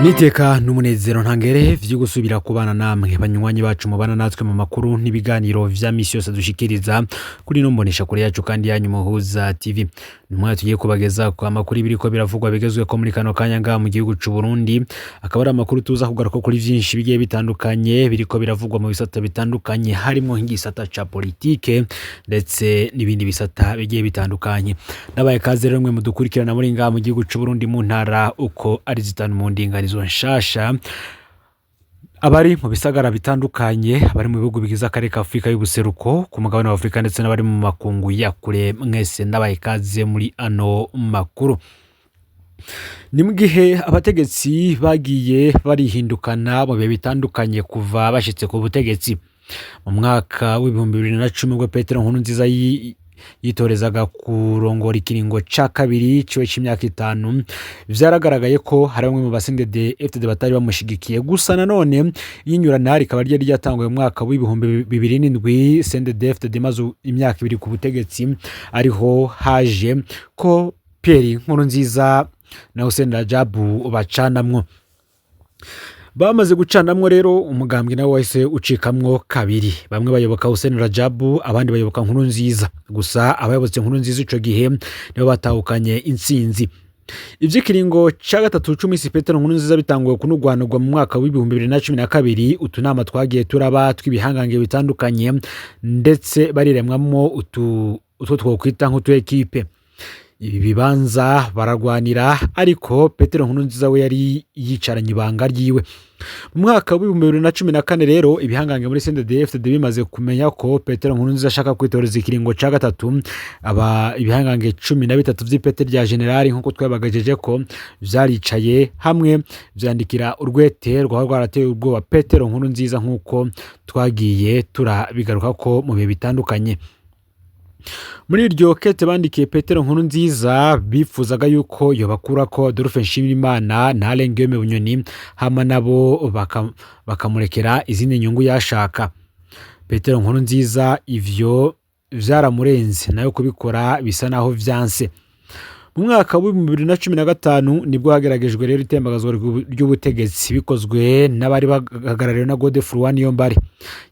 Niteka n'umunezero ntangere vyo gusubira kubana namwe banywanyi bacu mubana natwe mu makuru n'ibiganiro vya misi yose dushikiriza kuri ino mbonesha kure yacu kandi yanyu Muhuza TV. Ni umwanya tugiye kubageza ku amakuru ibiriko biravugwa bigezweko muri kano kanya ngaha mu gihugu c'u Burundi, akaba ari amakuru tuza kugaruka kuri vyinshi bigiye bitandukanye biriko biravugwa mu bisata bitandukanye, harimwo nk'igisata ca politike ndetse n'ibindi bisata bigiye bitandukanye. Nabaye kaze rero mwe mudukurikirana muri ngaha mu gihugu c'u Burundi mu ntara uko ari zitanu mu ndinganizo nshasha, abari mu bisagara bitandukanye, abari mu bihugu bigize akarere ka Afurika y'ubuseruko, ku mugabane wa Afurika ndetse n'abari mu makungu ya kure, mwese ndabaye kaze muri ano makuru. Ni mu gihe abategetsi bagiye barihindukana mu bihe bitandukanye kuva bashitse ku butegetsi. Mu mwaka w'2010 ubwo Petero Nkurunziza yitorezaga kurongora ikiringo ca kabiri ciwe c'imyaka 5, vyaragaragaye ko hari bamwe mu ba CNDD FDD batari bamushigikiye. Gusa nanone iyinyurana rikaba ryari ryatanguye mu mwaka w'2007, CNDD FDD imaze imyaka 2 ku butegetsi, ariho haje ko Pierre Nkurunziza na Hussein Rajabu bacanamwo. Bamaze gucanamwo rero, umugambwe nawe wahise ucikamwo kabiri, bamwe bayoboka Hussein Rajabu, abandi bayoboka Nkurunziza. Gusa abayobotse Nkurunziza ico gihe nibo batahukanye intsinzi. Ivy'ikiringo ca gatatu c'umisi Petero Nkurunziza bitanguye kunugwanugwa mu mwaka w'2012, utunama twagiye turaba tw'ibihangange bitandukanye, ndetse bariremwamwo utwo twokwita nk'utu ekipe. Ibi bibanza baragwanira, ariko Petero Nkurunziza we yari yicaranye ibanga ryiwe. Mu mwaka w'2014 rero, ibihangange muri CNDD-FDD bimaze kumenya ko Petero Nkurunziza ashaka kwitoreza ikiringo ca gatatu, aba ibihangange 13 vy'ipete rya generali nk'uko twabagajeje ko vyaricaye hamwe vyandikira urwete rwaba rwarateye ubwoba Petero Nkurunziza, nk'uko twagiye turabigaruka ko mu bihe bitandukanye. Muri iryo kete bandikiye Petero Nkurunziza, bifuzaga yuko yobakurako Adolphe Nshimirimana na Alain Guillaume Bunyoni, hama nabo bakamurekera izindi nyungu yashaka. Petero Nkurunziza ivyo vyaramurenze, nayo kubikora bisa naho vyanse. Mu mwaka w'2015 nibwo hageragejwe rero itembagazwa ry'ubutegetsi bikozwe n'abari bahagarariwe na Godefroid Niyombare,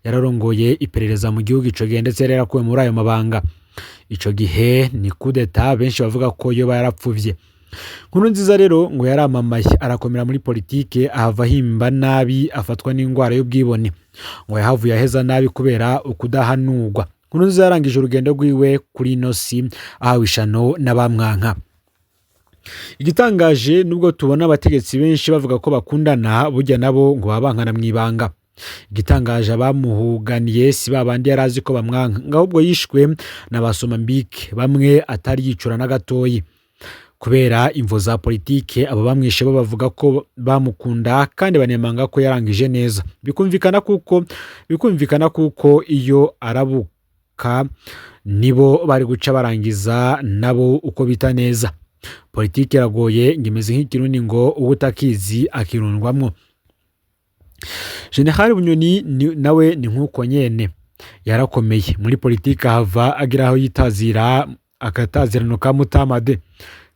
yararongoye iperereza mu gihugu ico gihe, ndetse yari yarakuwe muri ayo mabanga. Ico gihe ni kudeta benshi bavuga ko yoba yarapfuvye. Nkurunziza rero ngo yaramamaye arakomera muri politike, ahava ahimba nabi, afatwa n'indwara y'ubwibone, ngo yahavuye aheza nabi kubera ukudahanurwa. Nkurunziza yarangije urugendo rwiwe kuri ino si ahawe ishano n'abamwanka. Igitangaje, nubwo tubona abategetsi benshi bavuga ko bakundana, burya nabo ngo baba bankana mw'ibanga. Igitangaje, abamuhuganiye si babandi yari azi ko bamwanka, ngo ahubwo yishwe na ba Somambike bamwe atari yicura na gatoyi kubera imvo za politike. Abo bamwishe bo bavuga ko bamukunda kandi banemanga ko yarangije neza, bikumvikana kuko iyo arabuka nibo bari guca barangiza nabo uko bita neza. Politike iragoye, ngo imeze nk'ikirundi, ngo uwo utakizi akirundwamwo. General Bunyoni nawe ni nk'uko nyene, yarakomeye muri politike, ahava agira aho yitazira akatazirano ka Mutamade.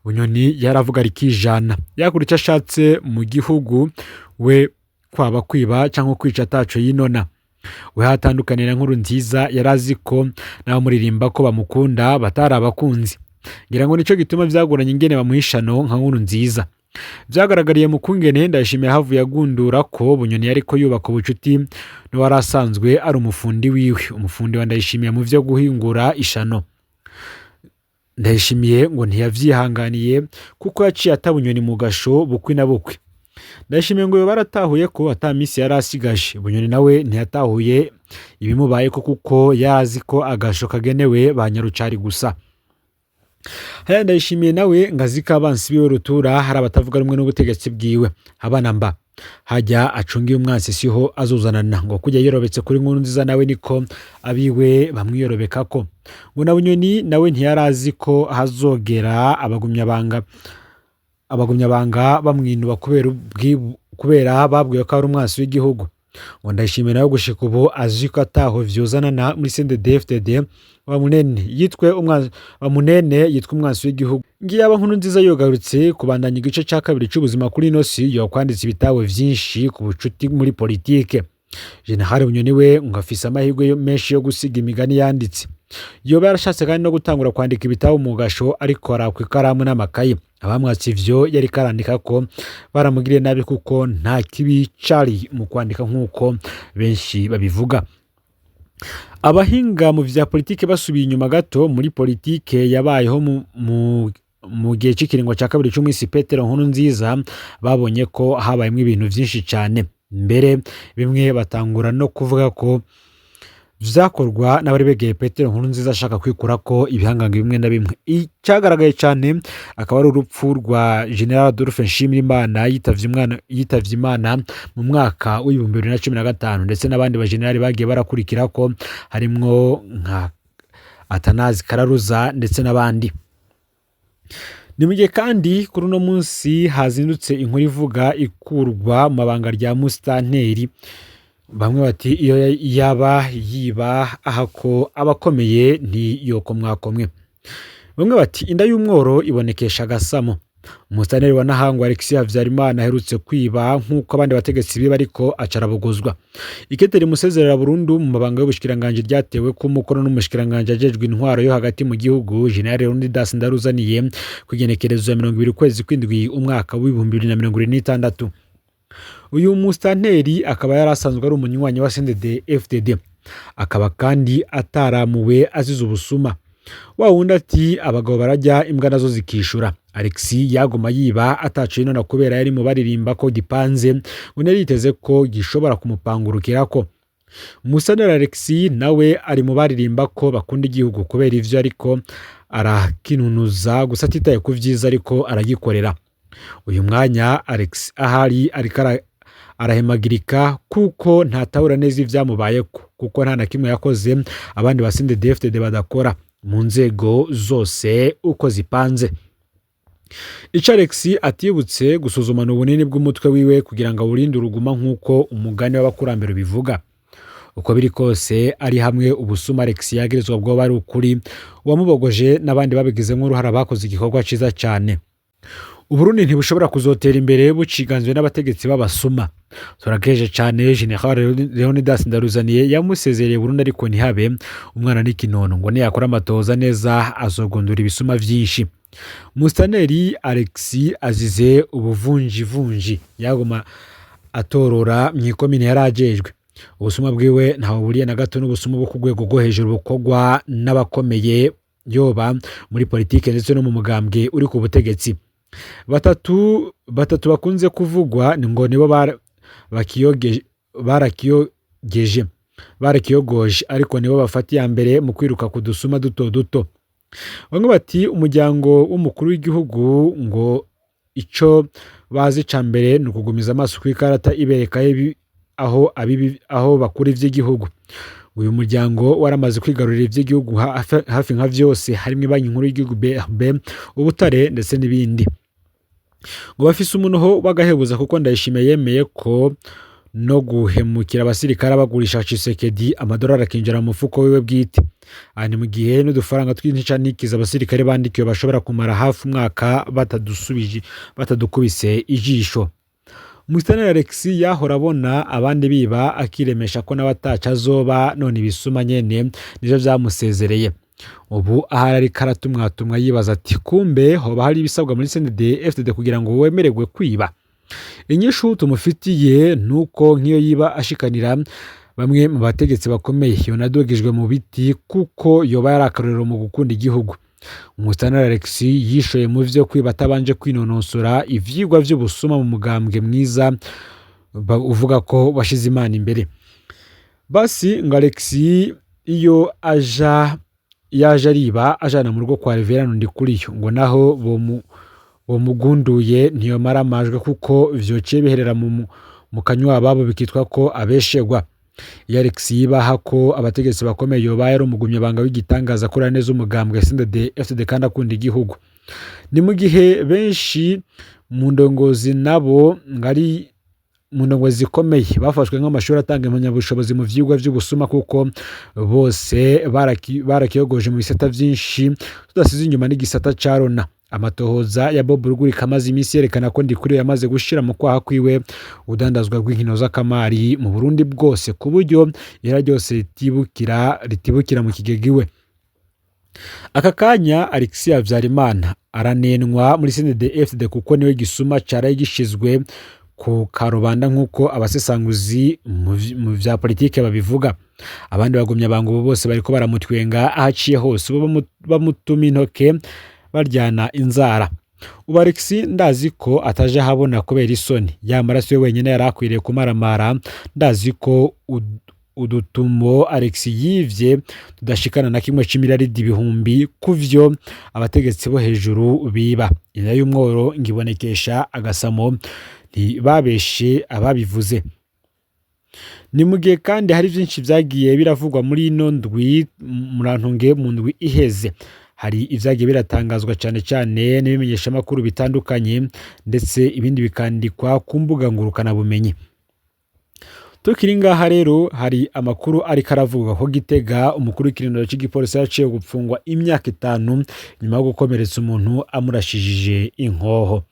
Bunyoni yaravuga rikijana, yakora icyo ashatse mu gihugu, we kwaba kwiba cyangwa kwica ataco yinona. We hatandukanira Nkurunziza, yari azi ko n'abamuririmba ko bamukunda batari abakunzi. Ngira ngo nico gituma vyagoranye ingene bamuhishano nka Nkurunziza. Vyagaragariye mu kungene Ndayishimiye havuye agundura ko Bunyoni yariko yubaka ubucuti n'uwari asanzwe ari umufundi wiwe, umufundi wa Ndayishimiye mu vyo guhingura ishano. Ndayishimiye ngo ntiyavyihanganiye, kuko yaciye ata Bunyoni mu gasho bukwi na bukwi. Ndayishimiye ngo yoba yaratahuye ko ata misi yari asigaje. Bunyoni nawe ntiyatahuye ibimubayeko, kuko yari azi ko agasho kagenewe ba nyarucari gusa. Hariya Ndayishimiye nawe ngo azi ko abansi biwe rutura hari abatavuga rumwe n'ubutegetsi bwiwe, habana mba hajya acungiye umwansi siho azuzanana, ngo kujya yorobetse kuri Nkurunziza nawe niko abiwe bamwiyorobekako. Ngo na Bunyoni nawe ntiyari azi ko hazogera abagumyabanga bamwinuba kubera babwiwe ko ari umwansi w'igihugu. Ngo Ndayishimiye nawe gushika ubu azi ko ataho vyozana na muri CNDD-FDD. Bamunene yitwe umwansi, Bamunene yitwa umwansi w'igihugu. Ngiyaba Nkurunziza yogarutse kubandanya igice ca kabiri c'ubuzima kuri ino si, yokwanditse ibitabo vyinshi ku bucuti muri politike. General Bunyoni we ngo afise amahirwe menshi yo gusiga imigani yanditse. Yoba yarashatse kandi no gutangura kwandika ibitabo mu gasho, ariko arakwa ikaramu n'amakaye. Abamwatse ivyo yariko arandika ko baramugiriye nabi, kuko nta kibi cari mu kwandika nk'uko benshi babivuga. Abahinga mu vya politike basubiye inyuma gato muri politike yabayeho mu gihe c'ikiringo ca kabiri c'umwisi Petero Nkurunziza, babonye ko habayemwo ibintu vyinshi cane. Mbere bimwe batangura no kuvuga ko vyakorwa n'abari begeye Petero Nkurunziza ashaka kwikurako ibihangange bimwe na bimwe. Icagaragaye cane akaba ari urupfu rwa General Adolphe Nshimirimana yitavye Imana mu mwaka w'2015, ndetse n'abandi bajenerali bagiye barakurikirako, harimwo nka Atanazi Kararuza ndetse n'abandi. Ni mu gihe kandi kuri uno munsi hazindutse inkuru ivuga ikurwa mu mabanga rya musitanteri. Bamwe bati iyo yaba yiba ahako abakomeye ntiyokomwakomwe. Bamwe bati inda y'umworo ibonekesha agasamo. Umusitanteri wa Ntahangwa Alexis Habyarimana aherutse kwiba nk'uko abandi bategetsi biba, ariko acarabuguzwa. Ikete rimusezerera burundu mu mabanga y'ubushikiranganji ryatewe ku mukono n'umushikiranganji ajejwe intwaro yo hagati mu gihugu, General Leonidas Ndaruzaniye, ku igenekerezo ya 20 ukwezi kw'indwi umwaka w'2026. Uyu musitanteri akaba yari asanzwe ari umunywanyi wa CNDD FDD, akaba kandi ataramuwe azize ubusuma. Wa wundi ati abagabo barajya imbwa nazo zikishura. Alexis yagoma yiba ataciye none kubera yari mu baririmba ko gipanze, ngo yari yiteze ko gishobora kumupangurukirako. Musitanteri Alexis nawe ari mu baririmba ko bakunda igihugu kubera ivyo ariko arakinunuza, gusa atitaye ku vyiza ariko aragikorera. Uyu mwanya Alex ahari ariko arahemagirika kuko ntatahura neza ivyamubayeko, kuko nta na kimwe yakoze abandi ba CNDD-FDD badakora mu nzego zose uko zipanze. Ico Alex atibutse gusuzumana ubunini bw'umutwe wiwe kugira ngo awurinde uruguma nk'uko umugani w'abakurambere ubivuga. Uko biri kose, ari hamwe ubusuma Alex yagirizwa bwoba ari ukuri, uwamubogoje n'abandi babigizemwo uruhara bakoze igikorwa ciza cane. Uburundi ntibushobora kuzotera imbere buciganzwe n'abategetsi b'abasuma. Turakeje cane General Leonidas Ndaruzaniye yamusezereye burundu, ariko ntihabe umwana n'ikinono, ngo niyakora amatoza neza azogondora ibisuma vyinshi. Musitanteri Alex azize ubuvunjivunji yagoma atorora mw'ikomine yari ajejwe. Ubusuma bwiwe ntaho buriye na gato n'ubusuma bwo ku rwego rwo hejuru bukorwa n'abakomeye, yoba muri politike ndetse no mu mugambwe uri ku butegetsi. Batatu bakunze kuvugwa ni ngo nibo barakiyogeje barakiyogoje, ariko nibo bafata iya mbere mu kwiruka ku dusuma duto duto. Bamwe bati umuryango w'umukuru w'igihugu ngo ico bazi ca mbere ni ukugumiza amaso kw'ikarata ibereka aho abibi, aho bakura ivy'igihugu. Uyu muryango waramaze kwigarurira ivy'igihugu hafi nka vyose, harimwo Banki Nkuru y'igihugu BRB, ubutare ndetse n'ibindi. Ngo bafise umunoho w'agahebuza kuko Ndayishimiye yemeye ko no guhemukira abasirikare abagurisha Tshisekedi, amadolari akinjira mu mufuko wiwe bwite. Aha ni mu gihe n'udufaranga tw'intica ntikiza abasirikare bandikiwe bashobora kumara hafi umwaka batadusubije, batadukubise ijisho. Musitanteri Alex yahora abona abandi biba akiremesha ko nawe ataco azoba, none ibisuma nyene nivyo vyamusezereye. Ubu ahari ariko aratumwatumwa yibaza ati kumbe hoba hari ibisabwa muri CNDD FDD kugira ngo wemererwe kwiba. Inyishu tumufitiye nuko nk'iyo yiba ashikanira bamwe mu bategetsi bakomeye yonadugijwe mu biti, kuko yoba yari akarorero mu gukunda igihugu. Umusitanteri Alex yishoye mu vyo kwiba atabanje kwinonosora ivyigwa vy'ubusuma mu mugambwe mwiza uvuga ko washize Imana imbere. Basi ngo Alex iyo aja yaje ariba ajana mu rugo kwa Reverend Ndikuriyo, ngo naho bomugunduye ntiyomara amajwi, kuko vyociye biherera mu kanywa ababo bikitwa ko abeshegwa. Iyo Alex yibaha ko abategetsi bakomeye yoba yari umugumyabanga w'igitangaza akora neza umugambwe CNDD FDD kandi akunda igihugu. Ni mu gihe benshi mu ndongozi nabo ngo ari mu ndongozi zikomeye bafashwe nk'amashuri atanga impamyabushobozi mu vyigwa vy'ubusuma, kuko bose barakiyogoje mu bisata vyinshi, tudasize inyuma n'igisata ca Rona. Amatohoza ya Bob Rugurika amaze iminsi yerekana ko Ndikuriyo yamaze gushira mu kwaha kwiwe udandazwa rw'inkino z'akamari mu Burundi bwose, ku buryo ihera ryose ritibukira mu kigega iwe. Aka kanya Alexis Habyarimana aranenwa muri CNDD-FDD kuko niwe gisuma caraye gishizwe ku karubanda, nk'uko abasesanguzi mu vya politike babivuga. Abandi bagumya bangu ubu bose bariko baramutwenga aho aciye hose, ubu bamutuma intoke baryana inzara. Ubu Alexis ndazi ko ataje ahabona kubera isoni, yamara siwe wenyine yari akwiriye kumaramara. Ndazi ko udutumo Alexis yivye tudashikana na kimwe c'imilaridi ibihumbi kuvyo abategetsi bo hejuru biba. Inda y'umworo ngibonekesha agasamo, ntibabeshe ababivuze. Ni mu gihe kandi hari vyinshi vyagiye biravugwa muri ino ndwi, murantunge, mu ndwi iheze hari ivyagiye biratangazwa cane cane n'ibimenyeshamakuru bitandukanye, ndetse ibindi bikandikwa ku mbuga ngurukanabumenyi. Tukiri ngaha rero, hari amakuru ariko aravuga ko Gitega umukuru w'ikirindiro c'igipolisi yaciye gupfungwa imyaka 5 nyuma yo gukomeretsa umuntu amurashijije inkoho.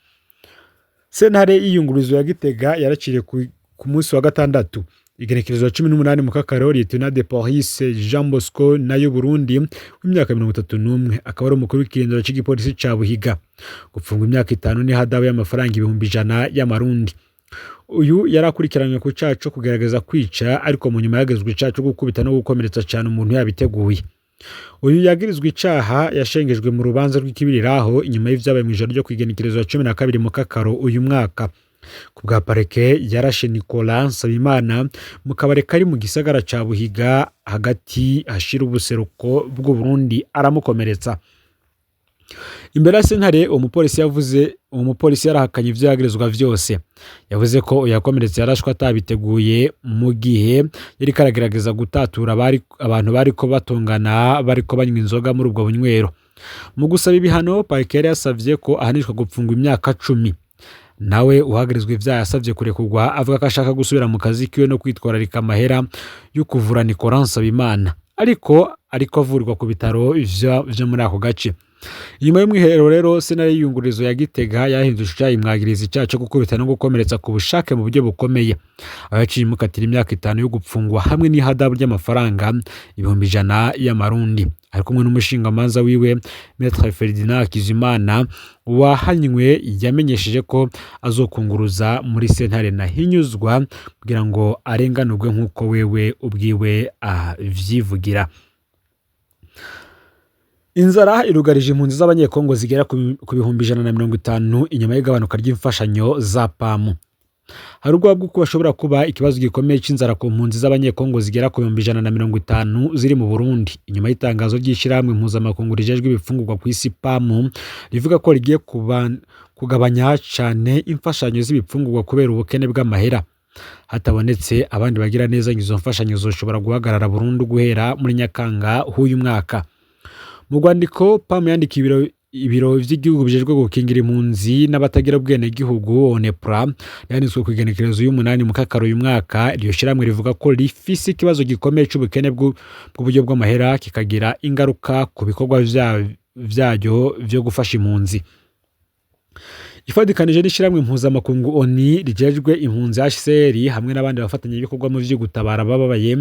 Sentare y'iyungururizo ya Gitega yaraciriye ku munsi wa gatandatu igenekerezo ya 18 mu Kakaro Lieutenant de Police Jean Bosco nayo Burundi w'imyaka 31, akaba ari umukuru w'ikirindiro c'igipolisi ca Buhiga, gupfungwa imyaka 5 n'ihadabu y'amafaranga 100,000 y'amarundi. Uyu yari akurikiranywe ku caha co kugerageza kwica, ariko mu nyuma yagezwe icaha co gukubita no gukomeretsa cane umuntu yabiteguye. Uyu yagirizwa icaha yashengejwe mu rubanza rw'ikibiriraho inyuma y'ivyabaye mw'ijoro ryo kw'igenekerezo ya 12 mu Kakaro uyu mwaka. Ku bwa pareke, yarashe Nicolas Nsabimana mu kabare kari mu gisagara ca Buhiga hagati hashira ubuseruko bw'u Burundi, aramukomeretsa. Imbere ya sentare, uwo mupolisi yarahakanye ivyo yagirizwa vyose. Yavuze ko uyu yakomeretse yarashwe atabiteguye mu gihe yariko aragerageza gutatura abantu bariko batongana bariko banywa inzoga muri ubwo bunywero. Mu gusaba ibihano, parike yari yasavye ko ahanishwa gupfungwa imyaka 10. Nawe uhagirizwa ivyaha yasavye kurekurwa, avuga ko ashaka gusubira mu kazi kiwe no kwitwararika amahera yo kuvura Nicolas Nsabimana, ariko avurirwa ku bitaro vyo muri ako gace. Inyuma y'umwiherero rero, sentare y'iyungururizo ya Gitega yahinduje icaha, imwagiriza icaha co gukubita no gukomeretsa ku bushake mu buryo bukomeye, aho yaciye imukatira imyaka 5 yo gupfungwa hamwe n'ihadabu ry'amafaranga 100,000 y'amarundi. Ari kumwe n'umushingamanza wiwe Maître Ferdinand Hakizimana, wahanywe yamenyesheje ko azokunguruza muri sentare nahinyuzwa kugira ngo arenganurwe nk'uko wewe ubwiwe avyivugira. Inzara irugarije impunzi z'abanyekongo zigera ku 150,000 inyuma y'igabanuka ry'imfashanyo za PAM. Hari ubwoba bw'uko bashobora kuba ikibazo gikomeye c'inzara ku mpunzi z'abanyekongo zigera ku 150,000 ziri mu Burundi, inyuma y'itangazo ry'ishirahamwe mpuzamakungu rijejwe ibifungurwa ku isi PAM rivuga ko rigiye kugabanya cane imfashanyo z'ibifungurwa kubera ubukene bw'amahera. Hatabonetse abandi bagira neza, izo mfashanyo zoshobora guhagarara burundu guhera muri Nyakanga h'uyu mwaka. Mu rwandiko PAM yandikiye ibiro vy'igihugu bijejwe gukingira impunzi n'abatagira ubwenegihugu ONPRA, yanditswe ku igenekerezo y'umunani mu Kakaro uyu mwaka, iryo shirahamwe rivuga ko rifise ikibazo gikomeye c'ubukene bw'uburyo bw'amahera, kikagira ingaruka ku bikorwa vyaryo vyo gufasha impunzi. Ifadikanije n'ishirahamwe mpuzamakungu ONU rijejwe impunzi HCR hamwe n'abandi bafatanyabikorwa mu vyo gutabara abababaye,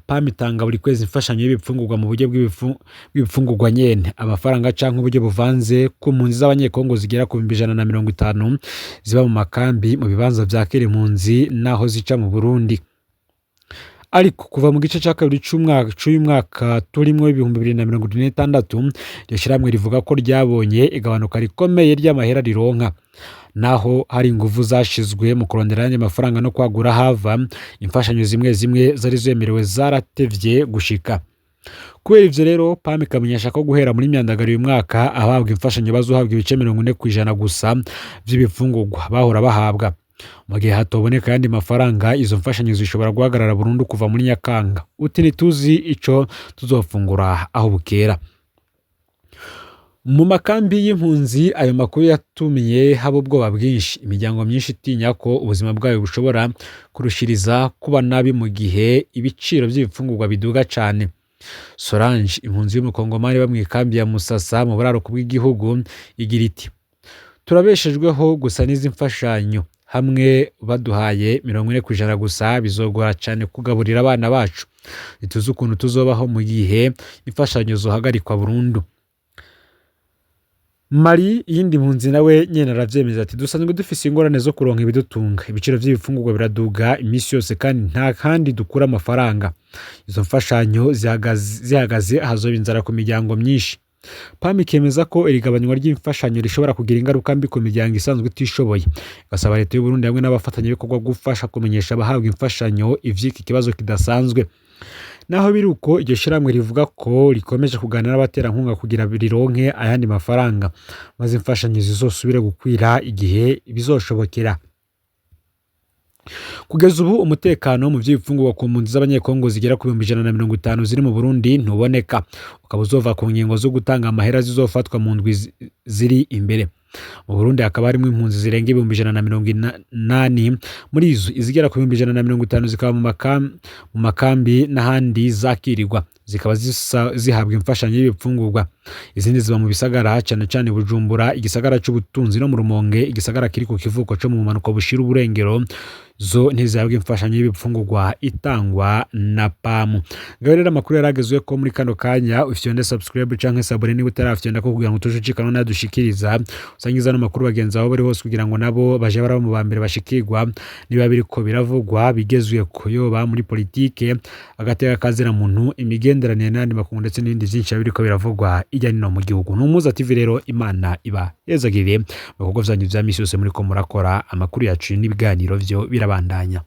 PAM itanga buri kwezi imfashanyo y'ibifungurwa mu buryo bw'ibifungurwa nyene, amafaranga canke uburyo buvanze ku mpunzi z'abanyekongo zigera ku 150,000 ziba mu makambi, mu bibanza vyakira impunzi n'aho zica mu Burundi. Ariko kuva mu gice ca kabiri c'uyu mwaka turimwo 2026, iryo shirahamwe rivuga ko ryabonye igabanuka rikomeye ry'amahera rironka. Naho hari inguvu zashizwe mu kurondera ayandi mafaranga no kwagura hava imfashanyo, zimwe zimwe zari zemerewe zaratevye gushika. Kubera ivyo rero, PAM ikamenyesha ko guhera muri myandagaro uyu mwaka abahabwa imfashanyo bazohabwa ibice 40% gusa vy'ibifungurwa bahora bahabwa. Mu gihe hatoboneka ayandi mafaranga, izo mfashanyo zishobora guhagarara burundu kuva muri Nyakanga. Uti ntituzi ico tuzofungura aho bukera. Mu makambi y'impunzi ayo makuru yatumye haba ubwoba bwinshi, imiryango myinshi itinya ko ubuzima bwayo bushobora kurushiriza kuba nabi mu gihe ibiciro vy'ibifungurwa biduga cane. Solange, impunzi y'umukongomani iba mw'ikambi ya Musasa mu buraruko bw'igihugu, igira iti: "Turabeshejweho gusa n'izi mfashanyo, hamwe baduhaye 40% gusa bizogora cane kugaburira abana bacu. Ntituzi ukuntu tuzobaho mu gihe imfashanyo zohagarikwa burundu." Mari, iyindi mpunzi, nawe nyene aravyemeza, ati: "Dusanzwe dufise ingorane zo kuronka ibidutunga, ibiciro vy'ibifungurwa biraduga imisi yose kandi nta kandi dukura amafaranga. Izo mfashanyo zihagaze hazoba inzara ku miryango myinshi." PAM ikemeza ko iri gabanywa ry'imfashanyo rishobora kugira ingaruka mbi ku miryango isanzwe itishoboye, igasaba leta y'u Burundi hamwe n'abafatanyabikorwa gufasha kumenyesha abahabwa imfashanyo ivy'iki kibazo kidasanzwe. Naho biri uko, iryo shirahamwe rivuga ko rikomeje kuganira n'abaterankunga kugira rironke ayandi mafaranga, maze imfashanyo zizosubire gukwira igihe bizoshobokera. Kugeza ubu umutekano mu vy'ibifungurwa ku mpunzi z'abanyekongo zigera ku 150,000 ziri mu Burundi ntuboneka, ukaba uzova ku ngingo zo gutanga amahera zizofatwa mu ndwi ziri imbere. Mu Burundi hakaba harimwo impunzi zirenga 180,000, muri izo izigera ku 150,000 zikaba mu makambi n'ahandi zakirirwa, zikaba zihabwa imfashanyo y'ibifungurwa. Izindi ziba mu bisagara, cane cane Bujumbura, igisagara c'ubutunzi, no mu Rumonge, igisagara kiri ku kivuko co mu bumanuko bushira uburengero, zo ntizihabwa imfashanyo y'ibifungurwa itangwa na PAM. Ngaho rero amakuru yaragezwe ko muri kano kanya. Ufyonde subscribe canke s'abonner niba utarafyonda ko kugira ngo tuje ucikana n'adushikiriza, usangiza ano makuru bagenzi aho bari hose kugira ngo nabo baje baraba mu ba mbere bashikirwa niba biriko biravugwa bigezwe ko yoba muri politike, agateka kazira muntu, imigenderanire n'ayandi makungu, ndetse n'ibindi vyinshi biba biriko biravugwa irya nino mu gihugu. Numuza TV rero, Imana iba yezagiriye mu bikorwa vyanyu vya misi yose muriko murakora. Amakuru yacu n'ibiganiro vyo birabandanya.